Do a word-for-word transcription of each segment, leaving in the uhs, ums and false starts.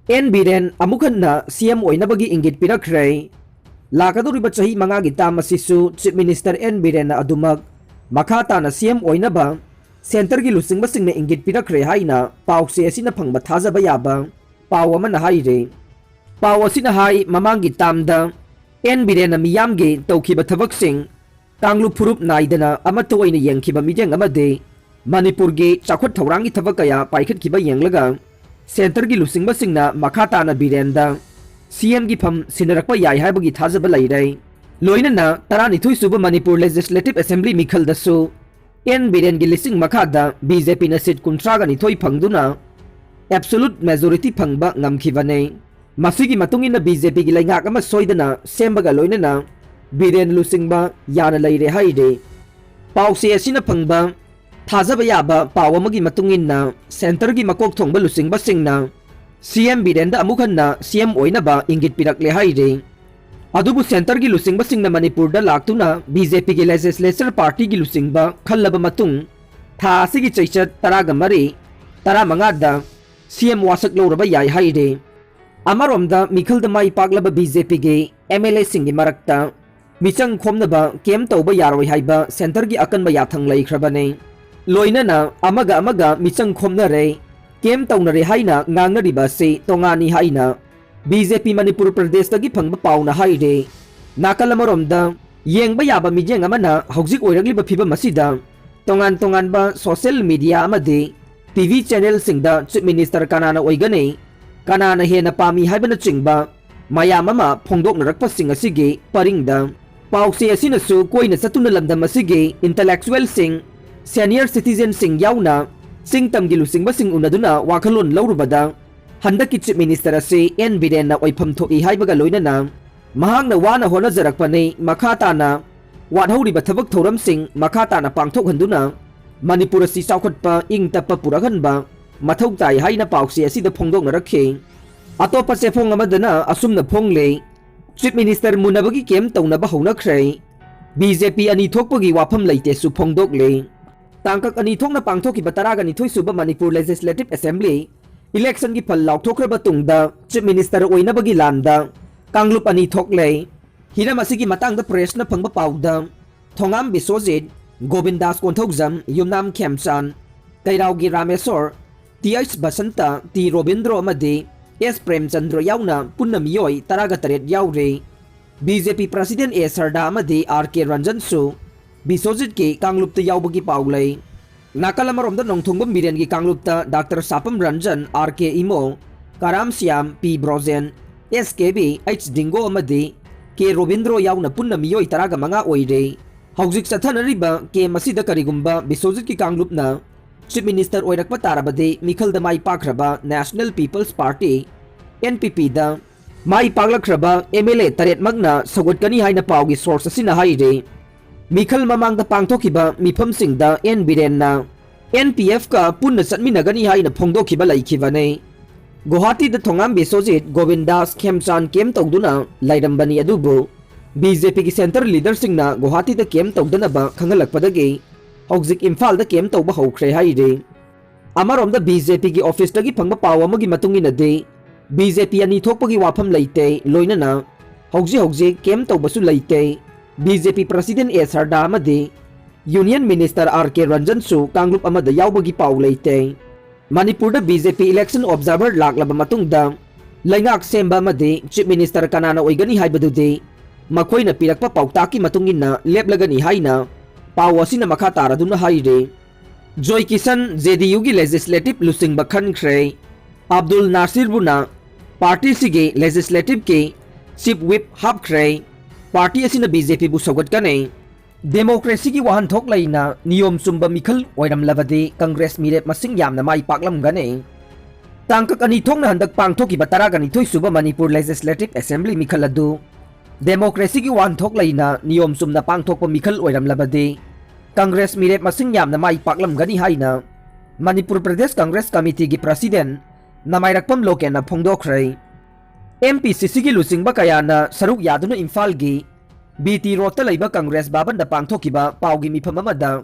And Biren ꯑꯃꯨꯛ ꯍꯟꯅ ꯁꯤ ꯑꯦꯝ ꯑꯣꯏꯅꯕꯒꯤ ꯏꯪꯒꯤꯠ ꯄꯤꯔꯛꯈ꯭ꯔꯦ꯫ ꯂꯥꯛꯀꯗꯧꯔꯤꯕ ꯆꯍꯤ ꯃꯉꯥꯒꯤ ꯇꯥꯝ ꯑꯁꯤꯁꯨ ꯆꯤꯐ ꯃꯤꯅꯤꯁꯇꯔ ꯑꯦꯟ ꯕꯤꯔꯦꯟꯅ ꯑꯗꯨꯃꯛ ꯃꯈꯥ ꯇꯥꯅ ꯁꯤ ꯑꯦꯝ ꯑꯣꯏꯅꯕ ꯁꯦꯟꯇꯔꯒꯤ ꯂꯨꯆꯤꯡꯕꯁꯤꯡꯅ ꯏꯪꯒꯤꯠ ꯄꯤꯔꯛꯈ꯭ꯔꯦ ꯍꯥꯏꯅ ꯄꯥꯎꯆꯦ ꯑꯁꯤꯅ ꯐꯪꯕ ꯊꯥꯖꯕ ꯌꯥꯕ ꯄꯥꯎ ꯑꯃꯅ ꯍꯥꯏꯔꯤ꯫ ꯄꯥꯎ ꯑꯁꯤꯅ ꯍꯥꯏ, ꯃꯃꯥꯡꯒꯤ ꯇꯥꯝꯗ ꯑꯦꯟ ꯕꯤꯔꯦꯟꯅ ꯃꯤꯌꯥꯝꯒꯤ ꯇꯧꯈꯤꯕ ꯊꯕꯛꯁꯤꯡ ꯀꯥꯡꯂꯨꯞ ꯐꯨꯔꯨꯞ ꯅꯥꯏꯗꯅ ꯑꯃꯠꯇ ꯑꯣꯏꯅ ꯌꯦꯡꯈꯤꯕ ꯃꯤꯠꯌꯦꯡ ꯑꯃꯗꯤ ꯃꯅꯤꯄꯨꯔꯒꯤ ꯆꯥꯎꯈꯠ ꯊꯧꯔꯥꯡꯒꯤ ꯊꯕꯛ ꯀꯌꯥ ꯄꯥꯏꯈꯠꯈꯤꯕ ꯌꯦꯡꯂꯒ ꯁꯦꯟꯇꯔꯒꯤ ꯂꯨꯆꯤꯡꯕꯁꯤꯡꯅ ꯃꯈꯥ ꯇꯥꯅ ꯕꯤꯔꯦꯟꯗ ꯁꯤ ꯑꯦꯝꯒꯤ ꯐꯝ ꯁꯤꯟꯅꯔꯛꯄ ꯌꯥꯏ ꯍꯥꯏꯕꯒꯤ ꯊꯥꯖꯕ ꯂꯩꯔꯦ꯫ ꯂꯣꯏꯅꯅ ꯇꯔꯥꯅꯤꯊꯣꯏ ꯁꯨꯕ ꯃꯅꯤꯄꯨꯔ ꯂꯦꯖꯤꯁꯂꯦꯇꯤꯚ ꯑꯦꯁꯦꯝꯕ꯭ꯂꯤ ꯃꯤꯈꯜꯗꯁꯨ ꯑꯦꯟ ꯕꯤꯔꯦꯟꯒꯤ ꯂꯤꯁꯤꯡ ꯃꯈꯥꯗ ꯕꯤ ꯖꯦ ꯄꯤꯅ ꯁꯤꯠ ꯀꯨꯟꯊ꯭ꯔꯥꯒ ꯅꯤꯊꯣꯏ ꯐꯪꯗꯨꯅ ꯑꯦꯕꯁꯣꯂꯨꯠ ꯃꯦꯖꯣꯔꯤꯇꯤ ꯐꯪꯕ ꯉꯝꯈꯤꯕꯅꯤ꯫ ꯃꯁꯤꯒꯤ ꯃꯇꯨꯡ ꯏꯟꯅ ꯕꯤ ꯖꯦ ꯄꯤꯒꯤ ꯂꯩꯉꯥꯛ ꯑꯃ ꯁꯣꯏꯗꯅ ꯁꯦꯝꯕꯒ ꯂꯣꯏꯅꯅ ꯕꯤꯔꯦꯟ ꯂꯨꯆꯤꯡꯕ ꯌꯥꯅ ꯂꯩꯔꯦ ꯍꯥꯏꯔꯤ꯫ ꯄꯥꯎꯆꯦ ꯑꯁꯤꯅ ꯐꯪꯕ ꯊꯥꯖꯕ ꯌꯥꯕ ꯄꯥꯎ ꯑꯃꯒꯤ ꯃꯇꯨꯡ ꯏꯟꯅ ꯁꯦꯟꯇꯔꯒꯤ ꯃꯀꯣꯛ ꯊꯣꯡꯕ ꯂꯨꯆꯤꯡꯕꯁꯤꯡꯅ ꯁꯤ ꯑꯦꯝ ꯕꯤꯔꯦꯟꯗ ꯑꯃꯨꯛ ꯍꯟꯅ ꯁꯤ ꯑꯦꯝ ꯑꯣꯏꯅꯕ ꯏꯪꯒꯤꯠ ꯄꯤꯔꯛꯂꯦ ꯍꯥꯏꯔꯤ꯫ ꯑꯗꯨꯕꯨ ꯁꯦꯟꯇꯔꯒꯤ ꯂꯨꯆꯤꯡꯕꯁꯤꯡꯅ ꯃꯅꯤꯄꯨꯔꯗ ꯂꯥꯛꯇꯨꯅ ꯕꯤ ꯖꯦ ꯄꯤꯒꯤ ꯂꯦꯖꯤꯁꯂꯦꯆꯔ ꯄꯥꯔꯇꯤꯒꯤ ꯂꯨꯆꯤꯡꯕ ꯈꯜꯂꯕ ꯃꯇꯨꯡ ꯊꯥ ꯑꯁꯤꯒꯤ ꯆꯩꯆꯠ ꯇꯔꯥꯒ ꯃꯔꯤ, ꯇꯔꯥꯃꯉꯥꯗ ꯁꯤ ꯑꯦꯝ ꯋꯥꯁꯛ ꯂꯧꯔꯕ ꯌꯥꯏ ꯍꯥꯏꯔꯤ꯫ ꯑꯃꯔꯣꯝꯗ ꯃꯤꯈꯜꯗ ꯃꯥꯏ ꯄꯥꯛꯂꯕ ꯕꯤ ꯖꯦ ꯄꯤꯒꯤ ꯑꯦꯝ ꯑꯦꯜ ꯑꯦꯁꯤꯡꯒꯤ ꯃꯔꯛꯇ ꯃꯤꯆꯪ ꯈꯣꯝꯅꯕ ꯀꯦꯝ ꯇꯧꯕ ꯌꯥꯔꯣꯏ ꯍꯥꯏꯕ ꯁꯦꯟꯇꯔꯒꯤ ꯑꯀꯟꯕ ꯌꯥꯊꯪ ꯂꯩꯈ꯭ꯔꯕꯅꯤ꯫ ꯂꯣꯏꯅꯅ ꯑꯃꯒ ꯑꯃꯒ ꯃꯤꯆꯪ ꯈꯣꯝꯅꯔꯦ, ꯀꯦꯝ ꯇꯧꯅꯔꯦ ꯍꯥꯏꯅ ꯉꯥꯡꯅꯔꯤꯕ ꯑꯁꯤ ꯇꯣꯉꯥꯟꯅꯤ ꯍꯥꯏꯅ ꯕꯤ ꯖꯦ ꯄꯤ ꯃꯅꯤꯄꯨꯔ ꯄ꯭ꯔꯗꯦꯁꯇꯒꯤ ꯐꯪꯕ ꯄꯥꯎꯅ ꯍꯥꯏꯔꯤ꯫ ꯅꯥꯀꯜ ꯑꯃꯔꯣꯝꯗ ꯌꯦꯡꯕ ꯌꯥꯕ ꯃꯤꯠꯌꯦꯡ ꯑꯃꯅ ꯍꯧꯖꯤꯛ ꯑꯣꯏꯔꯛꯂꯤꯕ ꯐꯤꯕꯝ ꯑꯁꯤꯗ ꯇꯣꯉꯥꯟ ꯇꯣꯉꯥꯟꯕ ꯁꯣꯁꯤꯌꯦꯜ ꯃꯤꯗꯤꯌꯥ ꯑꯃꯗꯤ ꯇꯤ ꯚꯤ ꯆꯦꯅꯦꯜꯁꯤꯡꯗ ꯆꯤꯐ ꯃꯤꯅꯤꯁꯇꯔ ꯀꯅꯥꯅ ꯑꯣꯏꯒꯅꯤ, ꯀꯅꯥꯅ ꯍꯦꯟꯅ ꯄꯥꯝꯃꯤ ꯍꯥꯏꯕꯅꯆꯤꯡꯕ ꯃꯌꯥꯝ ꯑꯃ ꯐꯣꯡꯗꯣꯛꯅꯔꯛꯄꯁꯤꯡ ꯑꯁꯤꯒꯤ ꯄꯔꯤꯡꯗ ꯄꯥꯎꯆꯦ ꯑꯁꯤꯅꯁꯨ ꯀꯣꯏꯅ ꯆꯠꯇꯨꯅ ꯂꯝꯗꯝ ꯑꯁꯤꯒꯤ ꯏꯟꯇꯂꯦꯛꯆꯨꯋꯦꯜꯁꯤꯡ, ꯁꯦꯅꯤꯌꯔ ꯁꯤꯇꯤꯖꯦꯟꯁꯤꯡ ꯌꯥꯎꯅ ꯆꯤꯡ ꯇꯝꯒꯤ ꯂꯨꯆꯤꯡꯕꯁꯤꯡ ꯎꯅꯗꯨꯅ ꯋꯥꯈꯜꯂꯣꯟ ꯂꯧꯔꯨꯕꯗ ꯍꯟꯗꯛꯀꯤ ꯆꯤꯐ ꯃꯤꯅꯤꯁꯇꯔ ꯑꯁꯤ ꯑꯦꯟ ꯕꯤꯔꯦꯟꯅ ꯑꯣꯏꯐꯝ ꯊꯣꯛꯏ ꯍꯥꯏꯕꯒ ꯂꯣꯏꯅꯅ ꯃꯍꯥꯛꯅ ꯋꯥꯅ ꯍꯣꯠꯅꯖꯔꯛꯄꯅꯤ, ꯃꯈꯥ ꯇꯥꯅ ꯋꯥꯠꯍꯧꯔꯤꯕ ꯊꯕꯛ ꯊꯧꯔꯝꯁꯤꯡ ꯃꯈꯥ ꯇꯥꯅ ꯄꯥꯡꯊꯣꯛꯍꯟꯗꯨꯅ ꯃꯅꯤꯄꯨꯔ ꯑꯁꯤ ꯆꯥꯎꯈꯠꯄ, ꯏꯪ ꯇꯞꯄ ꯄꯨꯔꯛꯍꯟꯕ ꯃꯊꯧ ꯇꯥꯏ ꯍꯥꯏꯅ ꯄꯥꯎꯆꯦ ꯑꯁꯤꯗ ꯐꯣꯡꯗꯣꯛꯅꯔꯛꯈꯤ꯫ ꯑꯇꯣꯞꯄ ꯆꯦꯐꯣꯡ ꯑꯃꯗꯅ ꯑꯁꯨꯝꯅ ꯐꯣꯡꯂꯤ, ꯆꯤꯐ ꯃꯤꯅꯤꯁꯇꯔ ꯃꯨꯟꯅꯕꯒꯤ ꯀꯦꯝ ꯇꯧꯅꯕ ꯍꯧꯅꯈ꯭ꯔꯦ꯫ ꯕꯤ ꯖꯦ ꯄꯤ ꯑꯅꯤ ꯊꯣꯛꯄꯒꯤ ꯋꯥꯐꯝ ꯂꯩꯇꯦꯁꯨ ꯐꯣꯡꯗꯣꯛꯂꯤ꯫ ꯇꯥꯡꯀꯛ ꯑꯅꯤ ꯊꯣꯛꯅ ꯄꯥꯡꯊꯣꯛꯈꯤꯕ ꯇꯔꯥꯒ ꯅꯤꯊꯣꯏ ꯁꯨꯕ ꯃꯅꯤꯄꯨꯔ ꯂꯦꯖꯤꯁꯂꯦꯇꯤꯚ ꯑꯦꯁꯦꯝꯕ꯭ꯂꯤ Election ꯒꯤ ꯐꯜ ꯂꯥꯎꯊꯣꯛꯈ꯭ꯔꯕ ꯇꯨꯡꯗ Chief Minister ꯑꯣꯏꯅꯕꯒꯤ ꯂꯥꯟꯗ ꯀꯥꯡꯂꯨꯞ ꯑꯅꯤ ꯊꯣꯛꯂꯦ꯫ ꯍꯤꯔꯝ ꯑꯁꯤꯒꯤ ꯃꯇꯥꯡꯗ press ꯅ ꯐꯪꯕ ꯄꯥꯎꯗ, ꯊꯣꯉꯥꯝ ꯕꯤꯁꯣꯖꯤꯠ, ꯒꯣꯕꯤꯟꯗꯥꯁ ꯀꯣꯟꯊꯧꯖꯝ, ꯌꯨꯝꯅꯥꯝ ꯈꯦꯝꯆꯥꯟ, ꯀꯩꯔꯥꯎꯒꯤ Rameshwor, T H Basanta, T Robindro ꯑꯃꯗꯤ ꯑꯦꯁ ꯄ꯭ꯔꯦꯝꯆꯟꯗ꯭ꯔ ꯌꯥꯎꯅ ꯄꯨꯟꯅ ꯃꯤꯑꯣꯏ ꯇꯔꯥꯒ ꯇꯔꯦꯠ ꯌꯥꯎꯔꯦ꯫ ꯕꯤ ꯖꯦ ꯄꯤ President ꯑꯦ ꯁꯔꯗꯥ ꯑꯃꯗꯤ ꯑꯥꯔ ꯀꯦ ꯔꯟꯖꯟꯁꯨ ꯕꯤꯁꯣꯖꯤꯠꯀꯤ ꯀꯥꯡꯂꯨꯞꯇ ꯌꯥꯎꯕꯒꯤ ꯄꯥꯎ ꯂꯩ꯫ ꯅꯥꯀꯜ ꯑꯃꯔꯣꯝꯗ ꯅꯣꯡꯊꯣꯡꯕꯝ ꯕꯤꯔꯦꯟꯒꯤ ꯀꯥꯡꯂꯨꯞꯇ ꯗꯥꯛꯇꯔ ꯁꯥꯄꯝ ꯔꯟꯖꯟ, ꯑꯥꯔ ꯀꯦ ꯏꯃꯣ, ꯀꯔꯥꯝ ꯁ꯭ꯌꯥꯝ, ꯄꯤ ꯕ꯭ꯔꯣꯖꯦꯟ, ꯑꯦꯁ ꯀꯦ ꯕꯤ, ꯑꯩꯆ ꯗꯤꯡꯒꯣ ꯑꯃꯗꯤ ꯀꯦ ꯔꯣꯕꯤꯟꯗ꯭ꯔꯣ ꯌꯥꯎꯅ ꯄꯨꯟꯅ ꯃꯤꯑꯣꯏ ꯇꯔꯥꯒ ꯃꯉꯥ ꯑꯣꯏꯔꯦ꯫ ꯍꯧꯖꯤꯛ ꯆꯠꯊꯅꯔꯤꯕ camp ꯑꯁꯤꯗ ꯀꯔꯤꯒꯨꯝꯕ ꯕꯤꯁꯣꯖꯤꯠꯀꯤ ꯀꯥꯡꯂꯨꯞꯅ Chief Minister ꯑꯣꯏꯔꯛꯄ ꯇꯥꯔꯕꯗꯤ, ꯃꯤꯈꯜꯗ ꯃꯥꯏ ꯄꯥꯛꯈ꯭ꯔꯕ National People's Party, N P P the my ꯄꯥꯛꯂꯛꯈ꯭ꯔꯕ M L A ꯇꯔꯦꯠꯃꯛꯅ ꯁꯧꯒꯠꯀꯅꯤ ꯍꯥꯏꯅ ꯄꯥꯎꯒꯤ source ꯑꯁꯤꯅ ꯍꯥꯏꯔꯤ꯫ ꯃꯤꯈꯜ ꯃꯃꯥꯡꯗ ꯄꯥꯡꯊꯣꯛꯈꯤꯕ ꯃꯤꯐꯝꯁꯤꯡꯗ ꯑꯦꯟ ꯕꯤꯔꯦꯟꯅ N P F ꯀ ꯄꯨꯟꯅ ꯆꯠꯃꯤꯟꯅꯒꯅꯤ ꯍꯥꯏꯅ ꯐꯣꯡꯗꯣꯛꯈꯤꯕ ꯂꯩꯈꯤꯕꯅꯤ꯫ ꯒꯨꯋꯥꯍꯥꯇꯤꯗ ꯊꯣꯉꯥꯝ ꯕꯤꯁꯣꯖꯤꯠ, ꯒꯣꯕꯤꯟꯗꯥꯁ ꯈꯦꯝꯆꯥꯟ camp ꯇꯧꯗꯨꯅ ꯂꯩꯔꯝꯕꯅꯤ, ꯑꯗꯨꯕꯨ B J P ꯒꯤ centre leader ꯁꯤꯡꯅ ꯒꯨꯋꯥꯍꯥꯇꯤꯗ camp ꯇꯧꯗꯅꯕ ꯈꯪꯍꯜꯂꯛꯄꯗꯒꯤ ꯍꯧꯖꯤꯛ ꯏꯝꯐꯥꯜꯗ camp ꯇꯧꯕ ꯍꯧꯈ꯭ꯔꯦ ꯍꯥꯏꯔꯤ꯫ ꯑꯃꯔꯣꯝꯗ B J P ꯒꯤ office ꯇꯒꯤ ꯐꯪꯕ ꯄꯥꯎ ꯑꯃꯒꯤ ꯃꯇꯨꯡ ꯏꯟꯅꯗꯤ, B J P ꯑꯅꯤ ꯊꯣꯛꯄꯒꯤ ꯋꯥꯐꯝ ꯂꯩꯇꯦ, ꯂꯣꯏꯅꯅ ꯍꯧꯖꯤꯛ ꯍꯧꯖꯤꯛ camp ꯇꯧꯕꯁꯨ ꯂꯩꯇꯦ꯫ B J P President ꯑꯦ ꯁꯔꯗꯥ ꯑꯃꯗꯤ Union Minister ꯑꯥꯔ ꯀꯦ ꯔꯟꯖꯟꯁꯨ ꯀꯥꯡꯂꯨꯞ ꯑꯃꯗ ꯌꯥꯎꯕꯒꯤ ꯄꯥꯎ ꯂꯩꯇꯦ꯫ ꯃꯅꯤꯄꯨꯔꯗ B J P election observer ꯂꯥꯛꯂꯕ ꯃꯇꯨꯡꯗ ꯂꯩꯉꯥꯛ ꯁꯦꯝꯕ ꯑꯃꯗꯤ Chief Minister ꯀꯅꯥꯅ ꯑꯣꯏꯒꯅꯤ ꯍꯥꯏꯕꯗꯨꯗꯤ ꯃꯈꯣꯏꯅ ꯄꯤꯔꯛꯄ ꯄꯥꯎꯇꯥꯛꯀꯤ ꯃꯇꯨꯡ ꯏꯟꯅ ꯂꯦꯞꯂꯒꯅꯤ ꯍꯥꯏꯅ ꯄꯥꯎ ꯑꯁꯤꯅ ꯃꯈꯥ ꯇꯥꯔꯗꯨꯅ ꯍꯥꯏꯔꯤ꯫ ꯖꯣꯏ ꯀꯤꯁꯟ J D U ꯒꯤ legislative ꯂꯨꯆꯤꯡꯕ ꯈꯟꯈ꯭ꯔꯦ꯫ ꯑꯕꯗꯨꯜ ꯅꯥꯁꯤꯔꯕꯨꯅ party ꯁꯤꯒꯤ legislative ꯀꯤ chief whip ꯍꯥꯞꯈ꯭ꯔꯦ꯫ Party ꯑꯁꯤꯅ B J P ꯕꯨ ꯁꯧꯒꯠꯀꯅꯤ꯫ Democracy ꯒꯤ ꯋꯥꯍꯟꯊꯣꯛ ꯂꯩꯅ ꯅꯤꯌꯣꯝ ꯆꯨꯝꯕ ꯃꯤꯈꯜ ꯑꯣꯏꯔꯝꯂꯕꯗꯤ Congress ꯃꯤꯔꯦꯞ ꯃꯁꯤꯡ ꯌꯥꯝꯅ ꯃꯥꯏ ꯄꯥꯛꯂꯝꯒꯅꯤ꯫ ꯇꯥꯡꯀꯛ ꯑꯅꯤ ꯊꯣꯛꯅ ꯍꯟꯗꯛ ꯄꯥꯡꯊꯣꯛꯈꯤꯕ ꯇꯔꯥꯒ ꯅꯤꯊꯣꯏ ꯁꯨꯕ ꯃꯅꯤꯄꯨꯔ Legislative Assembly ꯃꯤꯈꯜ ꯑꯗꯨ democracy ꯒꯤ ꯋꯥꯍꯟꯊꯣꯛ ꯂꯩꯅ ꯅꯤꯌꯣꯝ ꯆꯨꯝꯅ ꯄꯥꯡꯊꯣꯛꯄ ꯃꯤꯈꯜ ꯑꯣꯏꯔꯝꯂꯕꯗꯤ Congress ꯃꯤꯔꯦꯞ ꯃꯁꯤꯡ ꯌꯥꯝꯅ ꯃꯥꯏ ꯄꯥꯛꯂꯝꯒꯅꯤ ꯍꯥꯏꯅ ꯃꯅꯤꯄꯨꯔ ꯄ꯭ꯔꯗꯦꯁ Congress Committee ꯒꯤ President ꯅꯃꯥꯏꯔꯛꯄꯝ ꯂꯣꯀꯦꯟꯅ ꯐꯣꯡꯗꯣꯛꯈ꯭ꯔꯦ꯫ M P C C ꯒꯤ ꯂꯨꯆꯤꯡꯕ ꯀꯌꯥꯅ ꯁꯔꯨꯛ ꯌꯥꯗꯨꯅ ꯏꯝꯐꯥꯜꯒꯤ B T Road ꯇ ꯂꯩꯕ Congress ꯚꯕꯟꯗ ꯄꯥꯡꯊꯣꯛꯈꯤꯕ ꯄꯥꯎꯒꯤ ꯃꯤꯐꯝ ꯑꯃꯗ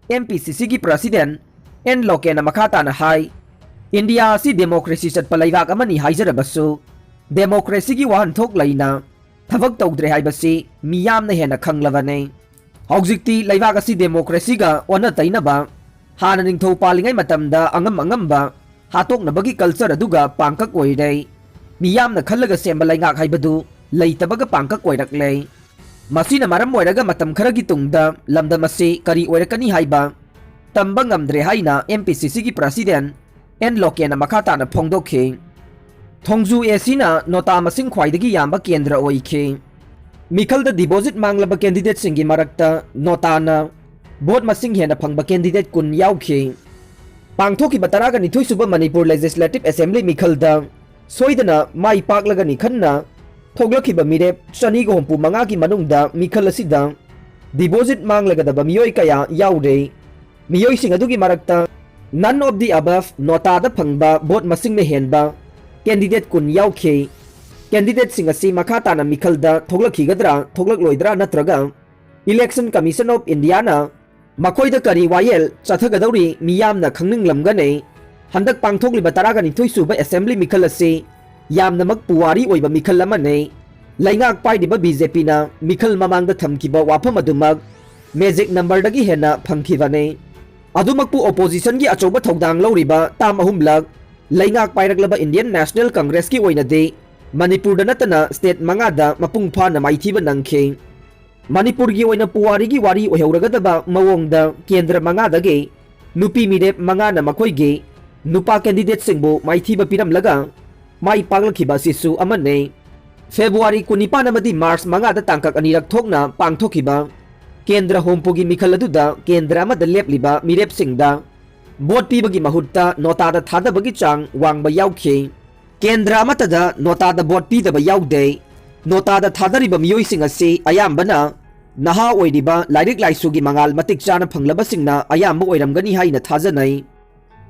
M P C C ꯒꯤ President ꯑꯦꯟ ꯂꯣꯀꯦꯟꯅ ꯃꯈꯥ ꯇꯥꯅ ꯍꯥꯏ, ꯏꯟꯗꯤꯌꯥ ꯑꯁꯤ ꯗꯦꯃꯣꯀ꯭ꯔꯦꯁꯤ ꯆꯠꯄ ꯂꯩꯕꯥꯛ ꯑꯃꯅꯤ ꯍꯥꯏꯖꯔꯕꯁꯨ, ꯗꯦꯃꯣꯀ꯭ꯔꯦꯁꯤꯒꯤ ꯋꯥꯍꯟꯊꯣꯛ ꯂꯩꯅ ꯊꯕꯛ ꯇꯧꯗ꯭ꯔꯦ ꯍꯥꯏꯕꯁꯤ ꯃꯤꯌꯥꯝꯅ ꯍꯦꯟꯅ ꯈꯪꯂꯕꯅꯤ꯫ ꯍꯧꯖꯤꯛꯇꯤ ꯂꯩꯕꯥꯛ ꯑꯁꯤ ꯗꯦꯃꯣꯀ꯭ꯔꯦꯁꯤꯒ ꯑꯣꯟꯅ ꯇꯩꯅꯕ, ꯍꯥꯟꯅ ꯅꯤꯡꯊꯧ ꯄꯥꯜꯂꯤꯉꯩ ꯃꯇꯝꯗ ꯑꯉꯝ ꯑꯉꯝꯕ ꯍꯥꯠꯇꯣꯛꯅꯕꯒꯤ ꯀꯜꯆꯔ ꯑꯗꯨꯒ ꯄꯥꯡꯀꯛ ꯑꯣꯏꯔꯦ꯫ ꯃꯤꯌꯥꯝꯅ ꯈꯜꯂꯒ ꯁꯦꯝꯕ ꯂꯩꯉꯥꯛ ꯍꯥꯏꯕꯗꯨ ꯂꯩꯇꯕꯒ ꯄꯥꯡꯀꯛ ꯑꯣꯏꯔꯛꯂꯦ꯫ ꯃꯁꯤꯅ ꯃꯔꯝ ꯑꯣꯏꯔꯒ ꯃꯇꯝ ꯈꯔꯒꯤ ꯇꯨꯡꯗ ꯂꯝꯗꯝ ꯑꯁꯤ ꯀꯔꯤ ꯑꯣꯏꯔꯛꯀꯅꯤ ꯍꯥꯏꯕ ꯇꯝꯕ ꯉꯝꯗ꯭ꯔꯦ ꯍꯥꯏꯅ M P C C ꯒꯤ president N ꯂꯣꯀꯦꯟꯅ ꯃꯈꯥ ꯇꯥꯅ ꯐꯣꯡꯗꯣꯛꯈꯤ꯫ ꯊꯣꯡꯖꯨ A Cꯅ ꯅꯣꯇꯥ ꯃꯁꯤꯡ ꯈ꯭ꯋꯥꯏꯗꯒꯤ ꯌꯥꯝꯕ ꯀꯦꯟꯗ꯭ꯔ ꯑꯣꯏꯈꯤ꯫ ꯃꯤꯈꯜꯗ deposit ꯃꯥꯡꯂꯕ candidateꯁꯤꯡꯒꯤ ꯃꯔꯛꯇ ꯅꯣꯇꯥꯅ vote ꯃꯁꯤꯡ ꯍꯦꯟꯅ ꯐꯪꯕ candidate ꯀꯨꯟ ꯌꯥꯎꯈꯤ꯫ ꯄꯥꯡꯊꯣꯛꯈꯤꯕ ꯇꯔꯥꯒ ꯅꯤꯊꯣꯏ ꯁꯨꯕ ꯃꯅꯤꯄꯨꯔ Legislative Assembly ꯃꯤꯈꯜꯗ ꯁꯣꯏꯗꯅ ꯃꯥꯏ ꯄꯥꯛꯂꯒꯅꯤ ꯈꯟꯅ ꯊꯣꯛꯂꯛꯈꯤꯕ ꯃꯤꯔꯦꯞ ꯆꯅꯤꯒ ꯍꯨꯝꯐꯨ ꯃꯉꯥꯒꯤ ꯃꯅꯨꯡꯗ ꯃꯤꯈꯜ ꯑꯁꯤꯗ deposit ꯃꯥꯡꯂꯒꯗꯕ ꯃꯤꯑꯣꯏ ꯀꯌꯥ ꯌꯥꯎꯔꯦ꯫ ꯃꯤꯑꯣꯏꯁꯤꯡ ꯑꯗꯨꯒꯤ ꯃꯔꯛꯇ none of the above ꯅꯣꯇꯥꯗ ꯐꯪꯕ vote ꯃꯁꯤꯡꯅ ꯍꯦꯟꯕ candidate ꯀꯨꯟ ꯌꯥꯎꯈꯤ꯫ Candidateꯁꯤꯡ ꯑꯁꯤ ꯃꯈꯥ ꯇꯥꯅ ꯃꯤꯈꯜꯗ ꯊꯣꯛꯂꯛꯈꯤꯒꯗ꯭ꯔꯥ ꯊꯣꯛꯂꯛꯂꯣꯏꯗ꯭ꯔꯥ ꯅꯠꯇ꯭ꯔꯒ Election Commission of Indiaꯅ ꯃꯈꯣꯏꯗ ꯀꯔꯤ ꯋꯥꯌꯦꯜ ꯆꯠꯊꯒꯗꯧꯔꯤ ꯃꯤꯌꯥꯝꯅ ꯈꯪꯅꯤꯡꯂꯝꯒꯅꯤ꯫ ꯍꯟꯗꯛ ꯄꯥꯡꯊꯣꯛꯂꯤꯕ ꯇꯔꯥꯒ ꯅꯤꯊꯣꯏ ꯁꯨꯕ Assembly ꯃꯤꯈꯜ ꯑꯁꯤ ꯌꯥꯝꯅꯃꯛ ꯄꯨꯋꯥꯔꯤ ꯑꯣꯏꯕ ꯃꯤꯈꯜ ꯑꯃꯅꯤ꯫ ꯂꯩꯉꯥꯛ ꯄꯥꯏꯔꯤꯕ B J Pꯅ ꯃꯤꯈꯜ ꯃꯃꯥꯡꯗ ꯊꯝꯈꯤꯕ ꯋꯥꯐꯝ ꯑꯗꯨꯃꯛ magic numberꯗꯒꯤ ꯍꯦꯟꯅ ꯐꯪꯈꯤꯕꯅꯤ꯫ ꯑꯗꯨꯃꯛꯄꯨ oppositionꯒꯤ ꯑꯆꯧꯕ ꯊꯧꯗꯥꯡ ꯂꯧꯔꯤꯕ term ꯑꯍꯨꯝꯂꯛ ꯂꯩꯉꯥꯛ ꯄꯥꯏꯔꯛꯂꯕ Indian National Congressꯀꯤ ꯑꯣꯏꯅꯗꯤ ꯃꯅꯤꯄꯨꯔꯗ ꯅꯠꯇꯅ state ꯃꯉꯥꯗ ꯃꯄꯨꯡ ꯐꯥꯅ ꯃꯥꯏꯊꯤꯕ ꯅꯪꯈꯤ꯫ ꯃꯅꯤꯄꯨꯔꯒꯤ ꯑꯣꯏꯅ ꯄꯨꯋꯥꯔꯤꯒꯤ ꯋꯥꯔꯤ ꯑꯣꯏꯍꯧꯔꯒꯗꯕ ꯃꯑꯣꯡꯗ ꯀꯦꯟꯗ꯭ꯔ ꯃꯉꯥꯗꯒꯤ ꯅꯨꯄꯤ ꯃꯤꯔꯦꯞ ꯃꯉꯥꯅ ꯃꯈꯣꯏꯒꯤ ꯅꯨꯄꯥ candidateꯁꯤꯡꯕꯨ ꯃꯥꯏꯊꯤꯕ ꯄꯤꯔꯝꯂꯒ ꯃꯥꯏ ꯄꯥꯛꯂꯛꯈꯤꯕ ꯑꯁꯤꯁꯨ ꯑꯃꯅꯤ꯫ February ꯀꯨꯟꯅꯤꯄꯥꯟ ꯑꯃꯗꯤ March ꯃꯉꯥꯗ ꯇꯥꯡꯀꯛ ꯑꯅꯤꯔꯛ ꯊꯣꯛꯅ ꯄꯥꯡꯊꯣꯛꯈꯤꯕ ꯀꯦꯟꯗ꯭ꯔ ꯍꯣꯝꯄꯨꯒꯤ ꯃꯤꯈꯜ ꯑꯗꯨꯗ ꯀꯦꯟꯗ꯭ꯔ ꯑꯃꯗ ꯂꯦꯞꯂꯤꯕ ꯃꯤꯔꯦꯞꯁꯤꯡꯗ vote ꯄꯤꯕꯒꯤ ꯃꯍꯨꯠꯇ ꯅꯣꯇꯥꯗ ꯊꯥꯗꯕꯒꯤ ꯆꯥꯡ ꯋꯥꯡꯕ ꯌꯥꯎꯈꯤ꯫ ꯀꯦꯟꯗ꯭ꯔ ꯑꯃꯠꯇꯗ ꯅꯣꯇꯥꯗ vote ꯄꯤꯗꯕ ꯌꯥꯎꯗꯦ꯫ ꯅꯣꯇꯥꯗ ꯊꯥꯗꯔꯤꯕ ꯃꯤꯑꯣꯏꯁꯤꯡ ꯑꯁꯤ ꯑꯌꯥꯝꯕꯅ ꯅꯍꯥ ꯑꯣꯏꯔꯤꯕ, ꯂꯥꯏꯔꯤꯛ ꯂꯥꯏꯁꯨꯒꯤ ꯃꯉꯥꯜ ꯃꯇꯤꯛ ꯆꯥꯅ ꯐꯪꯂꯕꯁꯤꯡꯅ ꯑꯌꯥꯝꯕ ꯑꯣꯏꯔꯝꯒꯅꯤ ꯍꯥꯏꯅ ꯊꯥꯖꯅꯩ꯫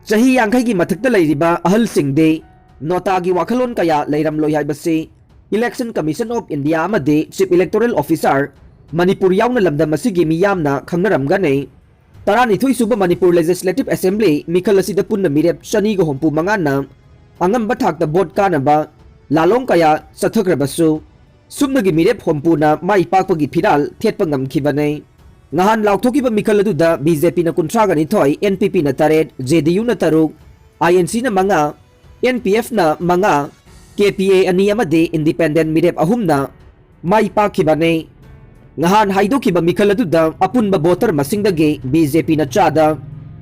ꯆꯍꯤ ꯌꯥꯡꯈꯩꯒꯤ ꯃꯊꯛꯇ ꯂꯩꯔꯤꯕ ꯑꯍꯜꯁꯤꯡꯗꯤ ꯅꯣꯇꯥꯒꯤ ꯋꯥꯈꯜꯂꯣꯟ ꯀꯌꯥ ꯂꯩꯔꯝꯂꯣꯏ ꯍꯥꯏꯕꯁꯤ Election Commission of India ꯑꯃꯗꯤ Chief Electoral Officer ꯃꯅꯤꯄꯨꯔ ꯌꯥꯎꯅ ꯂꯝꯗꯝ ꯑꯁꯤꯒꯤ ꯃꯤꯌꯥꯝꯅ ꯈꯪꯅꯔꯝꯒꯅꯤ꯫ ꯇꯔꯥꯅꯤꯊꯣꯏ ꯁꯨꯕ ꯃꯅꯤꯄꯨꯔ ꯂꯦꯖꯤꯁꯂꯦꯇꯤꯚ ꯑꯦꯁꯦꯝꯕ꯭ꯂꯤ ꯃꯤꯈꯜ ꯑꯁꯤꯗ ꯄꯨꯟꯅ ꯃꯤꯔꯦꯞ ꯆꯅꯤꯒ ꯍꯨꯝꯐꯨ ꯃꯉꯥꯅ ꯑꯉꯝꯕ ꯊꯥꯛꯇ ꯚꯣꯠ ꯀꯥꯅꯕ ꯂꯥꯂꯣꯡ ꯀꯌꯥ ꯆꯠꯊꯈ꯭ꯔꯕꯁꯨ, ꯁꯨꯞꯅꯒꯤ ꯃꯤꯔꯦꯞ ꯍꯨꯝꯐꯨꯅ ꯃꯥꯏ ꯄꯥꯛꯄꯒꯤ ꯐꯤꯔꯥꯜ ꯊꯦꯠꯄ ꯉꯝꯈꯤꯕꯅꯤ꯫ ꯉꯍꯥꯟ ꯂꯥꯎꯊꯣꯛꯈꯤꯕ ꯃꯤꯈꯜ ꯑꯗꯨꯗ ꯕꯤ ꯖꯦ ꯄꯤꯅ ꯀꯨꯟꯊ꯭ꯔꯥꯒ ꯅꯤꯊꯣꯏ, ꯑꯦꯟ ꯄꯤ ꯄꯤꯅ ꯇꯔꯦꯠ, ꯖꯦ ꯗꯤ ꯌꯨꯅ ꯇꯔꯨꯛ, ꯑꯥꯏ ꯑꯦꯟ ꯁꯤꯅ ꯃꯉꯥ, ꯑꯦꯟ ꯄꯤ ꯑꯦꯐꯅ ꯃꯉꯥ, ꯀꯦ ꯄꯤ ꯑꯦ ꯑꯅꯤ ꯑꯃꯗꯤ ꯏꯟꯗꯤꯄꯦꯟꯗꯦꯟ ꯃꯤꯔꯦꯞ ꯑꯍꯨꯝꯅ ꯃꯥꯏ ꯄꯥꯛꯈꯤꯕꯅꯤ꯫ ꯉꯍꯥꯟ ꯍꯥꯏꯗꯣꯛꯈꯤꯕ ꯃꯤꯈꯜ ꯑꯗꯨꯗ ꯑꯄꯨꯟꯕ ꯚꯣꯇꯔ ꯃꯁꯤꯡꯗꯒꯤ ꯕꯤ ꯖꯦ ꯄꯤꯅ ꯆꯥꯗ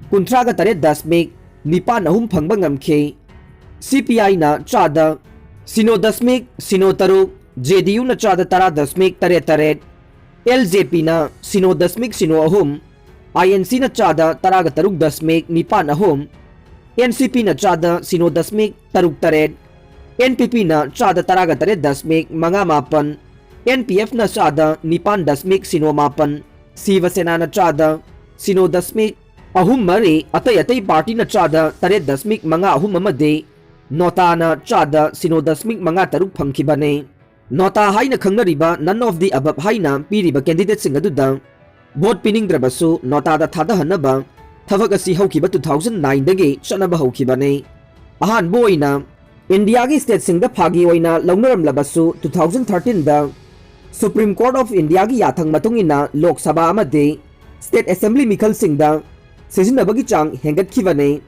ꯀꯨꯟꯊ꯭ꯔꯥꯒ ꯇꯔꯦꯠ ꯗꯁꯃꯤꯛ ꯅꯤꯄꯥꯟ ꯑꯍꯨꯝ ꯐꯪꯕ ꯉꯝꯈꯤ꯫ ꯁꯤ ꯄꯤ ꯑꯥꯏꯅ ꯆꯥꯗ ꯁꯤꯅꯣ ꯗꯁꯃꯤꯛ ꯁꯤꯅꯣ ꯇꯔꯨꯛ, ꯖꯦ ꯗꯤ ꯌꯨꯅ ꯆꯥꯗ ꯇꯔꯥ ꯗꯁꯃꯤꯛ ꯇꯔꯦꯠ ꯇꯔꯦꯠ, ꯑꯦꯜ ꯖꯦ ꯄꯤꯅ ꯁꯤꯅꯣ ꯗꯁꯃꯤꯛ ꯁꯤꯅꯣ ꯑꯍꯨꯝ, ꯑꯥꯏ ꯑꯦꯟ ꯁꯤꯅ ꯆꯥꯗ ꯇꯔꯥꯒ ꯇꯔꯨꯛ ꯗꯁꯃꯤꯛ ꯅꯤꯄꯥꯟ ꯑꯍꯨꯝ, ꯑꯦꯟ ꯁꯤ ꯄꯤꯅ ꯆꯥꯗ ꯁꯤꯅꯣ ꯗꯁꯃꯤꯛ ꯇꯔꯨꯛ ꯇꯔꯦꯠ, ꯑꯦꯟ ꯄꯤ ꯄꯤꯅ ꯆꯥꯗ ꯇꯔꯥꯒ ꯇꯔꯦꯠ ꯗꯁꯃꯤꯛ ꯃꯉꯥ ꯃꯥꯄꯟ, ꯑꯦꯟ ꯄꯤ ꯑꯦꯐꯅ ꯆꯥꯗ ꯅꯤꯄꯥꯟ ꯗꯁꯃꯤꯛ ꯁꯤꯅꯣ ꯃꯥꯄꯟ, ꯁꯤꯕ ꯁꯦꯅꯥꯅ ꯆꯥꯗ ꯁꯤꯅꯣ ꯗꯁꯃꯤꯛ ꯑꯍꯨꯝ ꯃꯔꯤ, ꯑꯇꯩ ꯑꯇꯩ ꯄꯥꯔꯇꯤꯅ ꯆꯥꯗ ꯇꯔꯦꯠ ꯗꯁꯃꯤꯛ ꯃꯉꯥ ꯑꯍꯨꯝ ꯑꯃꯗꯤ ꯅꯣꯇꯥꯅ ꯆꯥꯗ ꯁꯤꯅꯣ ꯗꯁꯃꯤꯛ ꯃꯉꯥ ꯇꯔꯨꯛ ꯐꯪꯈꯤꯕꯅꯤ꯫ ꯅꯣꯇꯥ ꯍꯥꯏꯅ ꯈꯪꯅꯔꯤꯕ none of the above ꯍꯥꯏꯅ ꯄꯤꯔꯤꯕ ꯀꯦꯟꯗꯤꯗꯦꯠꯁꯤꯡ ꯑꯗꯨꯗ ꯚꯣꯠ ꯄꯤꯅꯤꯡꯗ꯭ꯔꯕꯁꯨ ꯅꯣꯇꯥꯗ ꯊꯥꯗꯍꯟꯅꯕ ꯊꯕꯛ ꯑꯁꯤ ꯍꯧꯈꯤꯕ two thousand nineꯗꯒꯤ ꯆꯠꯅꯕ ꯍꯧꯈꯤꯕꯅꯤ꯫ ꯑꯍꯥꯟꯕ ꯑꯣꯏꯅ ꯏꯟꯗꯤꯌꯥꯒꯤ ꯁ꯭ꯇꯦꯠꯁꯤꯡꯗ ꯐꯥꯒꯤ ꯑꯣꯏꯅ ꯂꯧꯅꯔꯝꯂꯕꯁꯨ two thousand thirteenꯗ Supreme Court of Indiaꯒꯤ ꯌꯥꯊꯪ ꯃꯇꯨꯡ ꯏꯟꯅ ꯂꯣꯛ ꯁꯚꯥ ꯑꯃꯗꯤ ꯁ꯭ꯇꯦꯠ ꯑꯦꯁꯦꯝꯕ꯭ꯂꯤ ꯃꯤꯈꯜꯁꯤꯡꯗ ꯁꯤꯖꯤꯟꯅꯕꯒꯤ ꯆꯥꯡ ꯍꯦꯟꯒꯠꯈꯤꯕꯅꯤ꯫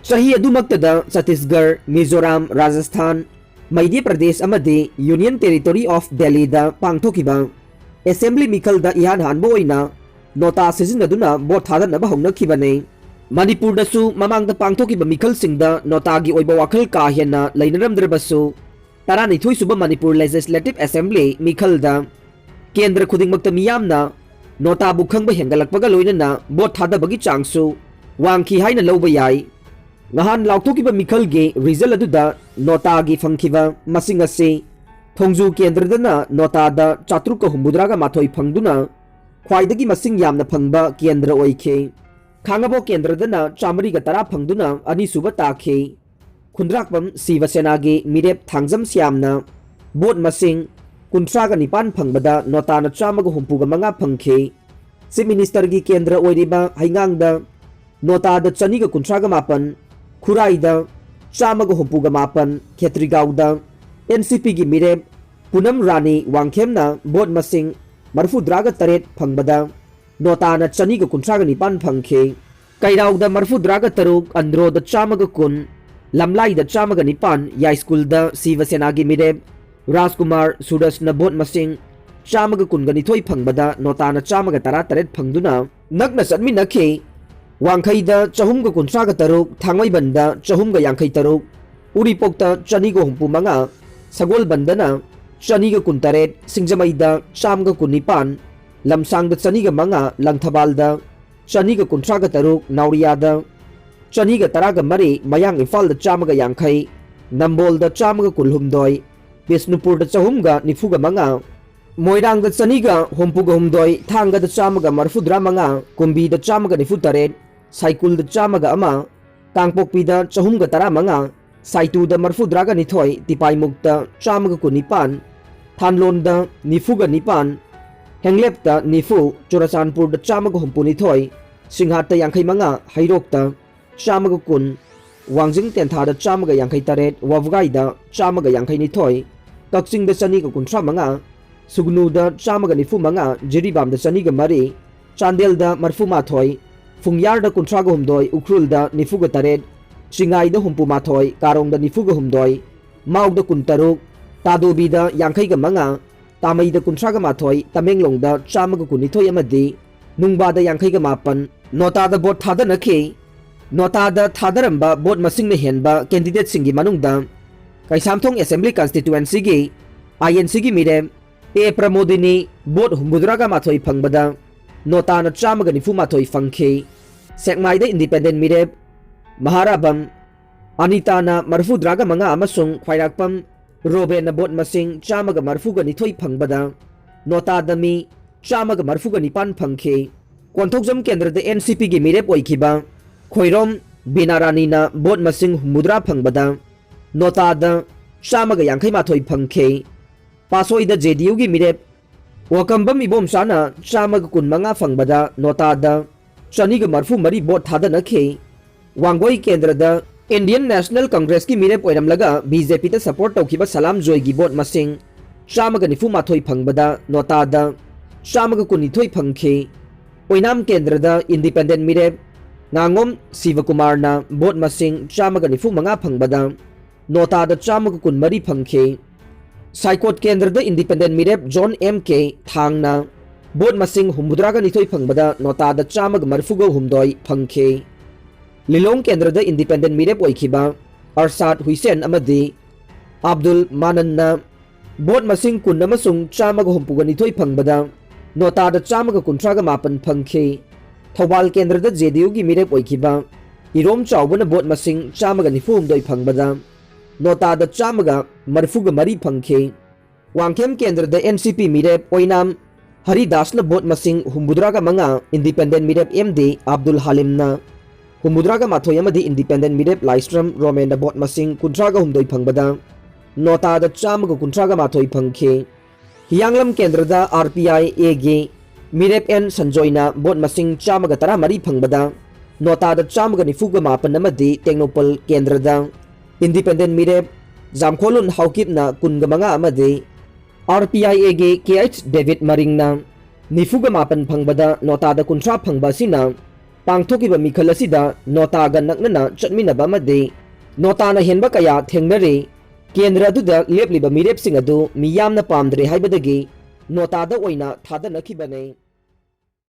ꯆꯍꯤ ꯑꯗꯨꯃꯛꯇꯗ ꯆꯇꯤꯁꯒꯔ, ꯃꯤꯖꯣꯔꯥꯝ, ꯔꯥꯖꯁꯊꯥꯟ, ꯃꯙ꯭ꯌ ꯄ꯭ꯔꯗꯦꯁ ꯑꯃꯗꯤ Union Territory of Delhiꯗ ꯄꯥꯡꯊꯣꯛꯈꯤꯕ ꯑꯦꯁꯦꯝꯕ꯭ꯂꯤ ꯃꯤꯈꯜꯗ ꯏꯍꯥꯟ ꯍꯥꯟꯕ ꯑꯣꯏꯅ ꯅꯣꯇꯥ ꯁꯤꯖꯤꯟꯅꯗꯨꯅ ꯚꯣꯠ ꯊꯥꯗꯅꯕ ꯍꯧꯅꯈꯤꯕꯅꯤ꯫ ꯃꯅꯤꯄꯨꯔꯗꯁꯨ ꯃꯃꯥꯡꯗ ꯄꯥꯡꯊꯣꯛꯈꯤꯕ ꯃꯤꯈꯜꯁꯤꯡꯗ ꯅꯣꯇꯥꯒꯤ ꯑꯣꯏꯕ ꯋꯥꯈꯜ ꯀꯥ ꯍꯦꯟꯅ ꯂꯩꯅꯔꯝꯗ꯭ꯔꯕꯁꯨ, ꯇꯔꯥꯅꯤꯊꯣꯏ ꯁꯨꯕ ꯃꯅꯤꯄꯨꯔ ꯂꯦꯖꯤꯁꯂꯦꯇꯤꯚ ꯑꯦꯁꯦꯝꯕ꯭ꯂꯤ ꯃꯤꯈꯜꯗ ꯀꯦꯟꯗ꯭ꯔ ꯈꯨꯗꯤꯡꯃꯛꯇ ꯃꯤꯌꯥꯝꯅ ꯅꯣꯇꯥꯕꯨ ꯈꯪꯕ ꯍꯦꯟꯒꯠꯂꯛꯄꯒ ꯂꯣꯏꯅꯅ ꯚꯣꯠ ꯊꯥꯗꯕꯒꯤ ꯆꯥꯡꯁꯨ ꯋꯥꯡꯈꯤ ꯍꯥꯏꯅ ꯂꯧꯕ ꯌꯥꯏ꯫ ꯉꯍꯥꯟ ꯂꯥꯎꯊꯣꯛꯈꯤꯕ ꯃꯤꯈꯜꯒꯤ ꯔꯤꯖꯜ ꯑꯗꯨꯗ ꯅꯣꯇꯥꯒꯤ ꯐꯪꯈꯤꯕ ꯃꯁꯤꯡ ꯑꯁꯤ ꯊꯣꯡꯖꯨ ꯀꯦꯟꯗ꯭ꯔꯗꯅ ꯅꯣꯇꯥꯗ ꯆꯥꯇ꯭ꯔꯨꯛꯀ ꯍꯨꯝꯐꯨꯇꯔꯥꯒ ꯃꯥꯊꯣꯏ ꯐꯪꯗꯨꯅ ꯈ꯭ꯋꯥꯏꯗꯒꯤ ꯃꯁꯤꯡ ꯌꯥꯝꯅ ꯐꯪꯕ ꯀꯦꯟꯗ꯭ꯔ ꯑꯣꯏꯈꯤ꯫ ꯈꯥꯉꯕꯣꯛ ꯀꯦꯟꯗ꯭ꯔꯗꯅ ꯆꯥꯃꯔꯤꯒ ꯇꯔꯥ ꯐꯪꯗꯨꯅ ꯑꯅꯤꯁꯨꯕ ꯇꯥꯈꯤ꯫ ꯈꯨꯟꯗ꯭ꯔꯥꯛꯄꯝ ꯁꯤꯕ ꯁꯦꯅꯥꯒꯤ ꯃꯤꯔꯦꯞ ꯊꯥꯡꯖꯝ ꯁ꯭ꯌꯥꯝꯅ ꯚꯣꯠ ꯃꯁꯤꯡ ꯀꯨꯟꯊ꯭ꯔꯥꯒ ꯅꯤꯄꯥꯟ ꯐꯪꯕꯗ ꯅꯣꯇꯥꯅ ꯆꯥꯝꯃꯒ ꯍꯨꯝꯐꯨꯒ ꯃꯉꯥ ꯐꯪꯈꯤ꯫ ꯆꯤꯐ ꯃꯤꯅꯤꯁꯇꯔꯒꯤ ꯀꯦꯟꯗ꯭ꯔ ꯑꯣꯏꯔꯤꯕ ꯍꯩꯉꯥꯡꯗ ꯅꯣꯇꯥꯗ ꯆꯅꯤꯒ ꯀꯨꯟꯊ꯭ꯔꯥꯒ ꯃꯥꯄꯟ, ꯈꯨꯔꯥꯏꯗ ꯆꯥꯝꯃꯒ ꯍꯨꯝꯐꯨꯒ ꯃꯥꯄꯟ, ꯈꯦꯇ꯭ꯔꯤꯒꯥꯎꯗ ꯑꯦꯟꯁꯤꯄꯤꯒꯤ ꯃꯤꯔꯦꯞ ꯄꯨꯅꯝ ꯔꯥꯅꯤ ꯋꯥꯡꯈꯦꯝꯅ ꯚꯣꯠ ꯃꯁꯤꯡ ꯃꯔꯐꯨꯇꯔꯥꯒ ꯇꯔꯦꯠ ꯐꯪꯕꯗ ꯅꯣꯇꯥꯅ ꯆꯅꯤꯒ ꯀꯨꯟꯊ꯭ꯔꯥꯒ ꯅꯤꯄꯥꯟ ꯐꯪꯈꯤ꯫ ꯀꯩꯔꯥꯎꯗ ꯃꯔꯐꯨꯇꯔꯥꯒ ꯇꯔꯨꯛ, ꯑꯟꯗ꯭ꯔꯣꯗ ꯆꯥꯝꯃꯒ ꯀꯨꯟ, ꯂꯝꯂꯥꯏꯗ ꯆꯥꯝꯃꯒ ꯅꯤꯄꯥꯟ, ꯌꯥꯏꯁ꯭ꯀꯨꯜꯗ ꯁꯤꯕ ꯁꯦꯅꯥꯒꯤ ꯃꯤꯔꯦꯞ ꯔꯥꯖꯀꯨꯃꯥꯔ ꯁꯨꯔꯖꯅ ꯚꯣꯠ ꯃꯁꯤꯡ ꯆꯥꯝꯃꯒ ꯀꯨꯟꯒ ꯅꯤꯊꯣꯏ ꯐꯪꯕꯗ ꯅꯣꯇꯥꯅ ꯆꯥꯝꯃꯒ ꯇꯔꯥ ꯇꯔꯦꯠ ꯐꯪꯗꯨꯅ ꯅꯛꯅ ꯆꯠꯃꯤꯟꯅꯈꯤ꯫ ꯋꯥꯡꯈꯩꯗ ꯆꯍꯨꯝꯒ ꯀꯨꯟꯊ꯭ꯔꯥꯒ ꯇꯔꯨꯛ, ꯊꯥꯡꯃꯩꯕꯟꯗ ꯆꯍꯨꯝꯒ ꯌꯥꯡꯈꯩ ꯇꯔꯨꯛ, ꯎꯔꯤꯄꯣꯛꯇ ꯆꯅꯤꯒ ꯍꯨꯝꯐꯨ ꯃꯉꯥ, ꯁꯒꯣꯜꯕꯟꯗꯅ ꯆꯅꯤꯒ ꯀꯨꯟꯇꯔꯦꯠ, ꯁꯤꯡꯖꯃꯩꯗ ꯆꯥꯝꯃꯒ ꯀꯨꯟꯅꯤꯄꯥꯟ, ꯂꯝꯁꯥꯡꯗ ꯆꯅꯤꯒ ꯃꯉꯥ, ꯂꯪꯊꯕꯥꯜꯗ ꯆꯅꯤꯒ ꯀꯨꯟꯊ꯭ꯔꯥꯒ ꯇꯔꯨꯛ, ꯅꯥꯎꯔꯤꯌꯥꯗ ꯆꯅꯤꯒ ꯇꯔꯥꯒ ꯃꯔꯤ, ꯃꯌꯥꯡ ꯏꯝꯐꯥꯜꯗ ꯆꯥꯝꯃꯒ ꯌꯥꯡꯈꯩ, ꯅꯝꯕꯣꯜꯗ ꯆꯥꯝꯃꯒ ꯀꯨꯟꯍꯨꯝꯗꯣꯏ, ꯕꯤꯁꯅꯨꯄꯨꯔꯗ ꯆꯍꯨꯝꯒ ꯅꯤꯐꯨꯒ ꯃꯉꯥ, ꯃꯣꯏꯔꯥꯡꯗ ꯆꯅꯤꯒ ꯍꯨꯝꯐꯨꯒ ꯍꯨꯝꯗꯣꯏ, ꯊꯥꯡꯒꯗ ꯆꯥꯝꯃꯒ ꯃꯔꯐꯨꯇꯔꯥ ꯃꯉꯥ, ꯀꯨꯝꯕꯤꯗ ꯆꯥꯝꯃꯒ ꯅꯤꯐꯨ ꯇꯔꯦꯠ, ꯁꯥꯏꯀꯨꯜꯗ ꯆꯥꯝꯃꯒ ꯑꯃ, ꯀꯥꯡꯄꯣꯛꯄꯤꯗ ꯆꯍꯨꯝꯒ ꯇꯔꯥ ꯃꯉꯥ, ꯁꯥꯏꯇꯨꯗ ꯃꯔꯐꯨꯇꯔꯥꯒ ꯅꯤꯊꯣꯏ, ꯇꯤꯄꯥꯏꯃꯨꯛꯇ ꯆꯥꯝꯃꯒ ꯀꯨꯟꯅꯤꯄꯥꯟ, ꯊꯥꯟꯂꯣꯟꯗ ꯅꯤꯐꯨꯒ ꯅꯤꯄꯥꯟ, ꯍꯦꯡꯂꯦꯞꯇ ꯅꯤꯐꯨ, ꯆꯨꯔꯆꯥꯟꯄꯨꯔꯗ ꯆꯥꯝꯃꯒ ꯍꯨꯝꯐꯨ ꯅꯤꯊꯣꯏ, ꯁꯤꯡꯍꯥꯠꯇ ꯌꯥꯡꯈꯩ ꯃꯉꯥ, ꯍꯩꯔꯣꯛꯇ ꯆꯥꯝꯃꯒ ꯀꯨꯟ, ꯋꯥꯡꯖꯤꯡ ꯇꯦꯟꯊꯥꯗ ꯆꯥꯝꯃꯒ ꯌꯥꯡꯈꯩ ꯇꯔꯦꯠ, ꯋꯥꯕꯒꯥꯏꯗ ꯆꯥꯝꯃꯒ ꯌꯥꯡꯈꯩ ꯅꯤꯊꯣꯏ, ꯀꯛꯆꯤꯡꯗ ꯆꯅꯤꯒ ꯀꯨꯟꯊ꯭ꯔꯥ ꯃꯉꯥ, ꯁꯨꯒꯅꯨꯗ ꯆꯥꯝꯃꯒ ꯅꯤꯐꯨ ꯃꯉꯥ, ꯖꯤꯔꯤꯕꯥꯝꯗ ꯆꯅꯤꯒ ꯃꯔꯤ, ꯆꯥꯟꯗꯦꯜꯗ ꯃꯔꯐꯨ ꯃꯥꯊꯣꯏ, ꯐꯨꯡꯌꯥꯔꯗ ꯀꯨꯟꯊ꯭ꯔꯥꯒ ꯍꯨꯝꯗꯣꯏ, ꯎꯈ꯭ꯔꯨꯜꯗ ꯅꯤꯐꯨꯒ ꯇꯔꯦꯠ, ꯆꯤꯡꯉꯥꯏꯗ ꯍꯨꯝꯐꯨ ꯃꯥꯊꯣꯏ, ꯀꯥꯔꯣꯡꯗ ꯅꯤꯐꯨꯒ ꯍꯨꯝꯗꯣꯏ, ꯃꯥꯎꯗ ꯀꯨꯟꯇꯔꯨꯛ, ꯇꯥꯗꯣꯕꯤꯗ ꯌꯥꯡꯈꯩꯒ ꯃꯉꯥ, ꯇꯥꯃꯩꯗ ꯀꯨꯟꯊ꯭ꯔꯥꯒ ꯃꯥꯊꯣꯏ, ꯇꯃꯦꯡꯂꯣꯡꯗ ꯆꯥꯝꯃꯒ ꯀꯨꯟꯅꯤꯊꯣꯏ ꯑꯃꯗꯤ ꯅꯨꯡꯕꯥꯗ ꯌꯥꯡꯈꯩꯒ ꯃꯥꯄꯟ ꯅꯣꯇꯥꯗ ꯚꯣꯠ ꯊꯥꯗꯅꯈꯤ꯫ ꯅꯣꯇꯥꯗ ꯊꯥꯗꯔꯝꯕ ꯚꯣꯠ ꯃꯁꯤꯡꯅ ꯍꯦꯟꯕ ꯀꯦꯟꯗꯤꯗꯦꯠꯁꯤꯡꯒꯤ ꯃꯅꯨꯡꯗ ꯀꯩꯁꯥꯝꯊꯣꯡ ꯑꯦꯁꯦꯝꯕ꯭ꯂꯤ ꯀꯟꯁꯇꯤꯇ꯭ꯋꯦꯟꯁꯤꯒꯤ ꯑꯥꯏ ꯑꯦꯟ ꯁꯤꯒꯤ ꯃꯤꯔꯦꯞ ꯑꯦ ꯄ꯭ꯔꯃꯣꯗꯤꯅꯤ ꯚꯣꯠ ꯍꯨꯝꯐꯨꯇꯔꯥꯒ ꯃꯥꯊꯣꯏ ꯐꯪꯕꯗ ꯅꯣꯇꯥꯅ ꯆꯥꯝꯃꯒ ꯅꯤꯐꯨ ꯃꯥꯊꯣꯏ ꯐꯪꯈꯤ꯫ ꯁꯦꯛꯃꯥꯏꯗ ꯏꯟꯗꯤꯄꯦꯟꯗꯦꯟ ꯃꯤꯔꯦꯞ ꯃꯍꯥꯔꯥꯕꯝ ꯑꯅꯤꯇꯥꯅ ꯃꯔꯐꯨꯇꯔꯥꯒ ꯃꯉꯥ ꯑꯃꯁꯨꯡ ꯈ꯭ꯋꯥꯏꯔꯥꯛꯄꯝ ꯔꯣꯕꯦꯟꯅ ꯚꯣꯠ ꯃꯁꯤꯡ ꯆꯥꯝꯃꯒ ꯃꯔꯐꯨꯒ ꯅꯤꯊꯣꯏ ꯐꯪꯕꯗ ꯅꯣꯇꯥꯗ ꯃꯤ ꯆꯥꯝꯃꯒ ꯃꯔꯐꯨꯒ ꯅꯤꯄꯥꯟ ꯐꯪꯈꯤ꯫ ꯀꯣꯟꯊꯧꯖꯝ ꯀꯦꯟꯗ꯭ꯔꯗ ꯑꯦꯟ ꯁꯤ ꯄꯤꯒꯤ ꯃꯤꯔꯦꯞ ꯑꯣꯏꯈꯤꯕ ꯈꯣꯏꯔꯣꯝ ꯕꯤꯅꯥꯔꯥꯅꯤꯅ ꯚꯣꯠ ꯃꯁꯤꯡ ꯍꯨꯝꯐꯨꯇꯔꯥ ꯐꯪꯕꯗ ꯅꯣꯇꯥꯗ ꯆꯥꯝꯃꯒ ꯌꯥꯡꯈꯩ ꯃꯥꯊꯣꯏ ꯐꯪꯈꯤ꯫ ꯄꯥꯠꯁꯣꯏꯗ ꯖꯦ ꯗꯤ ꯌꯨꯒꯤ ꯃꯤꯔꯦꯞ ꯋꯥꯀꯝꯕꯝ ꯏꯕꯣꯝꯆꯥꯅ ꯆꯥꯝꯃꯒ ꯀꯨꯟꯃꯉꯥ ꯐꯪꯕꯗ ꯅꯣꯇꯥꯗ ꯆꯅꯤꯒ ꯃꯔꯤꯐꯨ ꯃꯔꯤ ꯚꯣꯠ ꯊꯥꯗꯅꯈꯤ꯫ ꯋꯥꯡꯒꯣꯏ ꯀꯦꯟꯗ꯭ꯔꯗ Indian National Congressꯀꯤ ꯃꯤꯔꯦꯞ ꯑꯣꯏꯔꯝꯂꯒ BJPꯗ support ꯇꯧꯈꯤꯕ ꯁꯂꯥꯝ ꯖꯣꯏꯒꯤ ꯚꯣꯠ ꯃꯁꯤꯡ ꯆꯥꯝꯃꯒ ꯅꯤꯐꯨ ꯃꯥꯊꯣꯏ ꯐꯪꯕꯗ ꯅꯣꯇꯥꯗ ꯆꯥꯝꯃꯒ ꯀꯨꯟꯅꯤꯊꯣꯏ ꯐꯪꯈꯤ꯫ ꯑꯣꯏꯅꯥꯝ ꯀꯦꯟꯗ꯭ꯔꯗ independent ꯃꯤꯔꯦꯞ ꯉꯥꯉꯣꯝ ꯁꯤꯕꯀꯨꯃꯥꯔꯅ ꯚꯣꯠ ꯃꯁꯤꯡ ꯆꯥꯝꯃꯒ ꯅꯤꯐꯨ ꯃꯉꯥ ꯐꯪꯕꯗ ꯅꯣꯇꯥꯗ ꯆꯥꯝꯃꯒ ꯀꯨꯟꯃꯔꯤ ꯐꯪꯈꯤ꯫ ꯁꯥꯏꯀꯣꯠ ꯀꯦꯟꯗ꯭ꯔꯗ independent ꯃꯤꯔꯦꯞ ꯖꯣꯟ M K ꯊꯥꯡꯅ ꯚꯣꯠ ꯃꯁꯤꯡ ꯍꯨꯝꯐꯨꯇꯔꯥꯒ ꯅꯤꯊꯣꯏ ꯐꯪꯕꯗ ꯅꯣꯇꯥꯗ ꯆꯥꯝꯃꯒ ꯃꯔꯤꯐꯨꯒ ꯍꯨꯝꯗꯣꯏ ꯐꯪꯈꯤ꯫ ꯂꯤꯂꯣꯡ ꯀꯦꯟꯗ꯭ꯔꯗ independent ꯃꯤꯔꯦꯞ ꯑꯣꯏꯈꯤꯕ ꯑꯔꯁꯥꯗ ꯍꯨꯏꯁꯦꯟ ꯑꯃꯗꯤ ꯑꯕꯗꯨꯜ ꯃꯥꯅꯟꯅ ꯚꯣꯠ ꯃꯁꯤꯡ ꯀꯨꯟ ꯑꯃꯁꯨꯡ ꯆꯥꯝꯃꯒ ꯍꯨꯝꯐꯨꯒ ꯅꯤꯊꯣꯏ ꯐꯪꯕꯗ ꯅꯣꯇꯥꯗ ꯆꯥꯝꯃꯒ ꯀꯨꯟꯊ꯭ꯔꯥꯒ ꯃꯥꯄꯟ ꯐꯪꯈꯤ꯫ ꯊꯧꯕꯥꯜ ꯀꯦꯟꯗ꯭ꯔꯗ JDUꯒꯤ ꯃꯤꯔꯦꯞ ꯑꯣꯏꯈꯤꯕ ꯏꯔꯣꯝ ꯆꯥꯎꯕꯅ ꯚꯣꯠ ꯃꯁꯤꯡ ꯆꯥꯝꯃꯒ ꯅꯤꯐꯨ ꯍꯨꯝꯗꯣꯏ ꯐꯪꯕꯗ ꯅꯣꯇꯥꯗ ꯆꯥꯝꯃꯒ ꯃꯔꯤꯐꯨꯒ ꯃꯔꯤ ꯐꯪꯈꯤ꯫ ꯋꯥꯡꯈꯦꯝ ꯀꯦꯟꯗ꯭ꯔꯗ NCP ꯃꯤꯔꯦꯞ ꯑꯣꯏꯅꯥꯝ ꯍꯔꯤꯗꯥꯁꯅ ꯚꯣꯠ ꯃꯁꯤꯡ ꯍꯨꯝꯐꯨꯇꯔꯥꯒ ꯃꯉꯥ, independent ꯃꯤꯔꯦꯞ M D ꯑꯕꯗꯨꯜ ꯍꯥꯂꯤꯝꯅ ꯍꯨꯝꯐꯨꯇꯔꯥꯒ ꯃꯥꯊꯣꯏ ꯑꯃꯗꯤ independent ꯃꯤꯔꯦꯞ ꯂꯥꯏꯁ꯭ꯔꯝ ꯔꯣꯃꯦꯟꯅ ꯚꯣꯠ ꯃꯁꯤꯡ ꯀꯨꯟꯊ꯭ꯔꯥꯒ ꯍꯨꯝꯗꯣꯏ ꯐꯪꯕꯗ ꯅꯣꯇꯥꯗ ꯆꯥꯝꯃꯒ ꯀꯨꯟꯊ꯭ꯔꯥꯒ ꯃꯥꯊꯣꯏ ꯐꯪꯈꯤ꯫ ꯍꯤꯌꯥꯡꯂꯝ ꯀꯦꯟꯗ꯭ꯔꯗ RPIAꯒꯤ ꯃꯤꯔꯦꯞ ꯑꯦꯟ ꯁꯟꯖꯣꯏꯅ ꯚꯣꯠ ꯃꯁꯤꯡ ꯆꯥꯝꯃꯒ ꯇꯔꯥꯃꯔꯤ ꯐꯪꯕꯗ ꯅꯣꯇꯥꯗ ꯆꯥꯝꯃꯒ ꯅꯤꯐꯨꯒ ꯃꯥꯄꯟ ꯑꯃꯗꯤ ꯇꯦꯡꯅꯧꯄꯜ ꯀꯦꯟꯗ꯭ꯔꯗ independent ꯃꯤꯔꯦꯞ ꯖꯥꯝꯈꯣꯂꯨꯟ ꯍꯥꯎꯀꯤꯞꯅ ꯀꯨꯟꯒ ꯃꯉꯥ ꯑꯃꯗꯤ RPIAꯒꯤ KH ꯗꯦꯕꯤꯠ ꯃꯔꯤꯡꯅ ꯅꯤꯐꯨꯒ ꯃꯥꯄꯟ ꯐꯪꯕꯗ ꯅꯣꯇꯥꯗ ꯀꯨꯟꯊ꯭ꯔꯥ ꯐꯪꯕ ꯑꯁꯤꯅ ꯄꯥꯡꯊꯣꯛꯈꯤꯕ ꯃꯤꯈꯜ ꯑꯁꯤꯗ ꯅꯣꯇꯥꯒ ꯅꯛꯅꯅ ꯆꯠꯃꯤꯟꯅꯕ ꯑꯃꯗꯤ ꯅꯣꯇꯥꯅ ꯍꯦꯟꯕ ꯀꯌꯥ ꯊꯦꯡꯅꯔꯤ꯫ ꯀꯦꯟꯗ꯭ꯔ ꯑꯗꯨꯗ ꯂꯦꯞꯂꯤꯕ ꯃꯤꯔꯦꯞꯁꯤꯡ ꯑꯗꯨ ꯃꯤꯌꯥꯝꯅ ꯄꯥꯝꯗ꯭ꯔꯦ ꯍꯥꯏꯕꯗꯒꯤ ꯅꯣꯇꯥꯗ ꯑꯣꯏꯅ ꯊꯥꯗꯅꯈꯤꯕꯅꯤ꯫